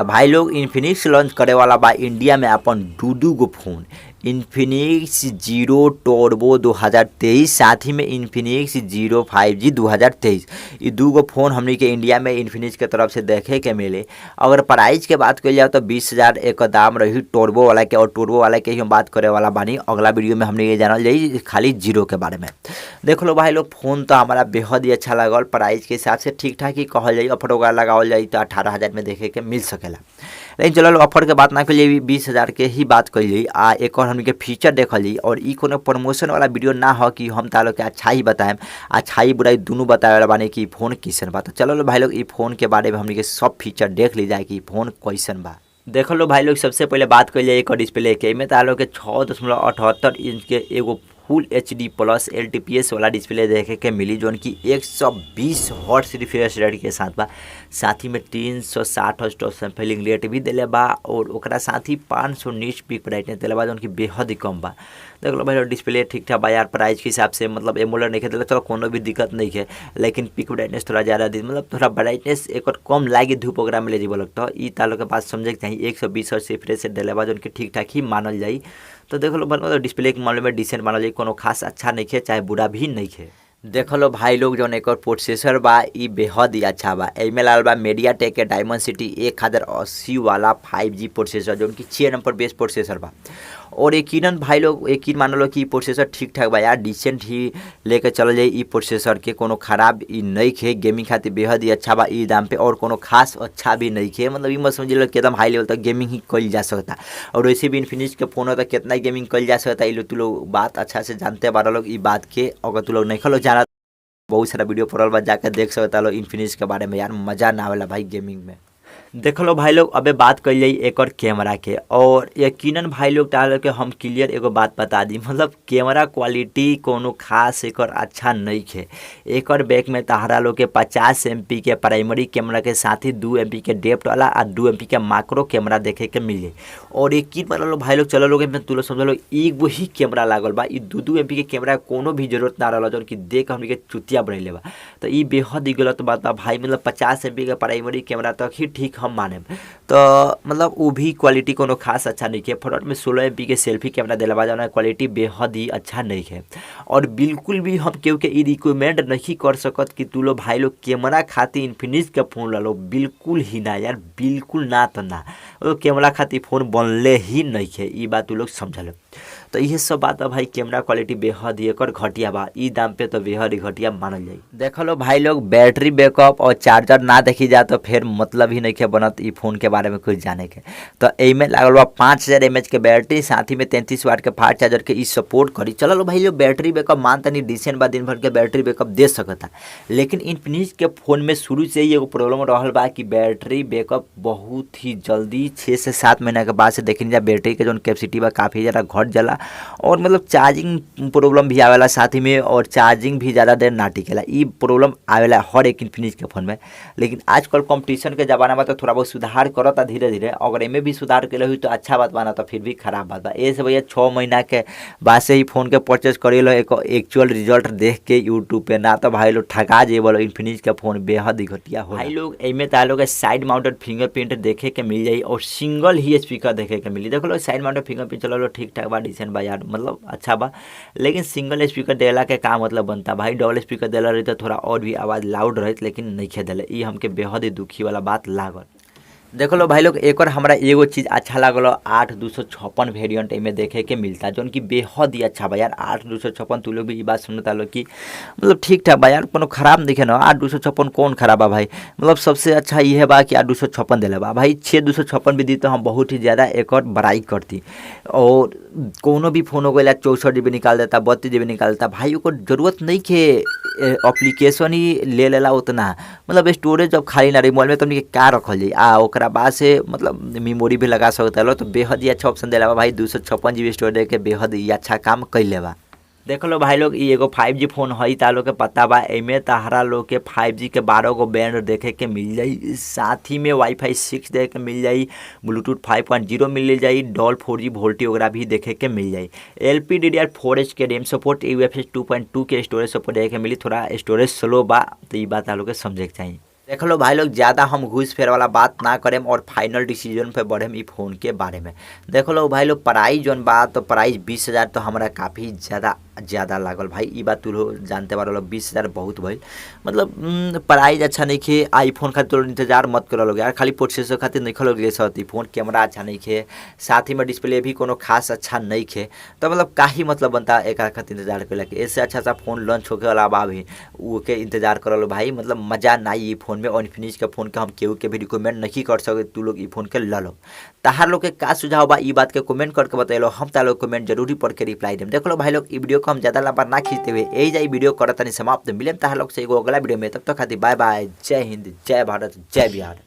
तो भाई लोग इन्फिनिक्स लॉन्च करे वाला बा इंडिया में अपन दू दू गो फोन, इन्फिनिक्स जीरो टर्बो 2023, साथ ही में इन्फिनिक्स जीरो 5G 2023। ये दू गो फोन हमनी के इंडिया में इन्फिनिक्स के तरफ से देखे के मिले। अगर प्राइस के बात कइल जाए तो 20,000 एक दाम रही टर्बो वाला के, और टर्बो वाला के ही हम बात करे वाला बानी। अगला वीडियो में हमनी के जानल जाई खाली जीरो के बारे में। देख लो भाई लोग, फोन तो हमारा बेहद ही अच्छा लागल, प्राइस के हिसाब से ठीक ठाक ही कहल जाई। ऑफर वगैरह लगावल जाई तो 18,000 में देखे के मिल सकेला। लेकिन चलो ऑफर के बात ना कइल, 20,000 के ही बात कइल जाई। आ एक और हमनी के फीचर देखल जाई। और ई कोनो प्रमोशन वाला वीडियो ना हो कि हम तालो के अच्छा ही बताएम, अच्छाई बुराई दोनों बतावे वाला बानी कि फोन कैसन बा। तो चलो भाई लोग, ई फोन के बारे में हमनी के सब फीचर देख ली जाए कि फोन कैसन बा। देख लो भाई लोग, सबसे पहले बात कइल जाए एक डिस्प्ले के। एमे तालो के 6.78 इंच के एगो full HD plus LTPS वाला डिस्प्ले देखे के मिली, जोन की 120 हर्ट्ज रिफ्रेश रेट के साथ बा। साथ ही में 360 हर्ट्ज टच सैम्पलिंग रेट भी दिले बा, और ओकरा साथ ही 500 निट्स पीक ब्राइटनेस दिले बा, जोन की बेहद ही कम बा। देख लो भाई, डिस्प्ले ठीक ठाक बा यार, प्राइस के हिसाब से मतलब एमोलेड नहीं दिले चलो कोनो भी दिक्कत नहीं है, लेकिन पीक ब्राइटनेस थोड़ा ज़्यादा दी, मतलब थोड़ा ब्राइटनेस एक कम लागी धूप वगैरह में ले जीव लगता। ई तालो के बात समझे के चाहिए। 120 हर्ट्ज रिफ्रेश रेट दिले बा, जोन की ठीक ठाक ही मानल जाई। तो देख लो, मतलब डिस्प्ले के मामले में डिसेंट मानल जाई, कोनो खास अच्छा नहीं है चाहे बुरा भी नहीं है। देख लो भाई लोग, जौन एक प्रोसेसर बा ई बेहद ही अच्छा बा। एमे लागल बा मीडियाटेक के डायमेंसिटी 1080 वाला 5G processor, जौन की 6 नंबर बेस्ट प्रोसेसर बा। और यकीनन भाई लोग, यकीन मान लो कि ई प्रोसेसर ठीक ठाक बा यार, डिसेंट ही लेके चलल जाई ई प्रोसेसर के, कोनो खराब ई नहीं खे। गेमिंग खातिर बेहद ही अच्छा बा ई दाम पे, और कोनो खास अच्छा भी नहीं खे। मतलब ई मत समझ लो कि एकदम हाई लेवल तक गेमिंग ही कइल जा सकता। और वैसे भी इन्फिनिक्स के फोन होता कितना गेमिंग कइल जा सकता, ई तू लोग बात अच्छा से जानते बारा लोग ई बात के। अगर तू लोग नहीं खलो जाना, बहुत सारा वीडियो पड़ल बा, जाकर देख सकता लो इन्फिनिक्स के बारे में यार, मजा ना आवेला भाई गेमिंग में। देख लो भाई लोग, अबे बात कइल जाई एक और कैमरा के। और यकीनन भाई लोग तालो के हम क्लियर एगो बात बता दी, मतलब कैमरा क्वालिटी कोनो खास एकर अच्छा नहीं है। एक बैक में तहरा लोग के 50 MP के प्राइमरी कैमरा के साथ ही 2 MP के डेप्थ वाला और 2 MP के माइक्रो कैमरा देखे के मिल जाई। और यकीन मान लो भाई लोग, चलो लोग तू लोग समझ लो एगो ही कैमरा लागल बा, ई 2 MP के कैमरा कोनो भी जरूरत ना रहल, जौन कि देख हमनी के चुतिया बनैले बा। तो ई बेहद ही गलत बात बा भाई, मतलब 50 MP के प्राइमरी कैमरा तक ही ठीक हम माने, तो मतलब वो भी क्वालिटी कोनो खास अच्छा नहीं है। फ्रंट में 16 MP के सेल्फी कैमरा दिला बा, जौन क्वालिटी बेहद ही अच्छा नहीं है। और बिल्कुल भी हम केहू के ई रिकमेंड नहीं कर सकत कि तू लोग भाई लोग कैमरा खातिर इन्फिनिक्स के फोन ला लो, बिल्कुल ही ना यार, बिल्कुल ना। तो ना वो कैमरा खातिर फोन बनले ही नहीं है, ई बात तू लोग समझ लो। तो ये सब बात भाई, कैमरा क्वालिटी बेहद ही एकर घटिया बा, ई दाम पे तो बेहद ही घटिया मानल जाई। देख लो भाई लोग, बैटरी बैकअप और चार्जर ना देखी जा तो फिर मतलब ही नहीं के बनत ई फोन के बारे में कुछ जाने के। तो एमे लागल बा 5000 mAh के बैटरी, साथ ही में 33 वाट के फास्ट चार्जर के ई सपोर्ट करी। चलो भाई लोग, बैटरी बैकअप मान तनी डिसेंट बा, दिन भर के बैटरी बैकअप दे सकता। लेकिन इन्फिनिक्स के फोन में शुरू से ही एगो प्रॉब्लम रहल बा कि बैटरी बैकअप बहुत ही जल्दी 6 से 7 महीना के बाद से देखी जा बैटरी के जौन कैपेसिटी बा काफ़ी ज़्यादा घट जाला, और मतलब चार्जिंग प्रॉब्लम भी आवेला साथ ही में, और चार्जिंग भी ज़्यादा देर ना टिकेला। ई प्रॉब्लम आवेला हर एक इन्फिनिक्स के फोन में। लेकिन आजकल कंपटीशन के ज़माना में तो थोड़ा बहुत सुधार करता धीरे धीरे, अगर एमे भी सुधार के हुई तो अच्छा बात बा, ना तो फिर भी खराब बात बा। ऐसे भैया 6 महीना के बाद से ही फोन के परचेज करे लो एक एक्चुअल रिजल्ट देख के यूट्यूब पे, ना तो भाई लोग ठगा जे बोलो। इन्फिनिक्स के फोन बेहद ही घटिया हो भाई लोग। एमे तालो के साइड माउंटेड फिंगरप्रिंट देखे के मिल जाई और सिंगल ही स्पीकर देखे के मिली। देख लो, साइड माउंटेड फिंगरप्रिंट चलो ठीक ठाक बा, डिसेंट बा यार, मतलब अच्छा बा। लेकिन सिंगल स्पीकर देला के का मतलब बनता भाई, डबल स्पीकर देला रही तो थोड़ा और भी आवाज़ लाउड रही, लेकिन नहीं दिले। ई हमके बेहद ही दुखी वाला बात लागल। देख लो भाई लोग, एक और हमरा एगो चीज़ अच्छा लागल, 8 256 वेरिएंट एमे देखे के मिलता, जौन की बेहद ही अच्छा बा यार। 8 256, तू लोग भी ई बात सुनता लो कि मतलब ठीक ठाक बा यार, कोनो खराब दिखे ना। 8 256 कौन खराब बा भाई, मतलब सबसे अच्छा ये बा कि 8 256 दिले बा भाई। 6 256 भी दी तो हम बहुत ही ज़्यादा एक बड़ाई करती। और कोनो भी फोन हो गया 64 GB निकाल देता, 32 GB निकाल देता भाई, ओकर जरूरत नहीं के एप्लीकेशन ही ले लेला उतना, मतलब स्टोरेज जब खाली ना रही मोबाइल में तो हमनी के का रखल जाई। आ ओकरा बाद से मतलब मेमोरी भी लगा सकता लो, तो बेहद ही अच्छा ऑप्शन दिला बा भाई। 256 GB storage के बेहद ही अच्छा काम कैले बा। देख लो भाई लोग, ई एगो 5G phone है, ता लोग के पता बा। एमे तहरा लोग के 5G के 12 गो बैंड देखे के मिल जाई, साथ ही में वाईफाई 6 देखे के मिल जाई, ब्लूटूथ 5.0 मिल जाई, डॉल 4G वोल्टी वगैरह भी देखे के मिल जाई। LPDDR4H के रैम सपोर्ट, UFS 2.2 के स्टोरेज सपोर्ट देखे के मिली। थोड़ा स्टोरेज स्लो बा, तो ई बात आप लोग के समझे के चाहिए। देख लो भाई लोग, ज़्यादा हम घूस फेर वाला बात ना करेम और फाइनल डिसीजन पे बढ़ेम ई फोन के बारे में। देख लो भाई लोग, प्राइस जौन बा तो प्राइस 20,000 तो हमरा काफ़ी ज़्यादा ज़्यादा लागल भाई। ई बात तू लोग जानते बारो लोग, 20,000 बहुत भइल। मतलब प्राइस अच्छा नहीं खे। आईफोन खातिर तो इंतजार मत कर लोग यार, खाली प्रोसेसर खातिर नहीं लोग ले सकत। फोन कैमरा अच्छा नहीं खे, साथ ही में डिस्प्ले भी कोनो खास अच्छा नहीं खे, तो मतलब काही मतलब बनता एक खातिर इंतजार करे के। इससे अच्छा अच्छा फोन लॉन्च होके वाला बा अभी, उ के इंतजार करल भाई, मतलब मजा ना आई फोन में। और इन्फिनिक्स के फोन के हम केहू के भी रिकमेंड नहीं कर सके, तू लोग ई फोन के ल लो। तहार लोग के का सुझाव बा ई बात के कमेंट करके बतैलो, हम तार लोग कमेंट जरूरी पढ़ के रिप्लाई देम। देख लो भाई लोग, ई वीडियो को हम ज़्यादा लंबा ना खींचते हुए यही जाई वीडियो करत तनी समाप्त। मिलेम तहार लोग से एगो अगला वीडियो में, तब तक खातिर बाय बाय। जय हिंद, जय भारत, जय बिहार।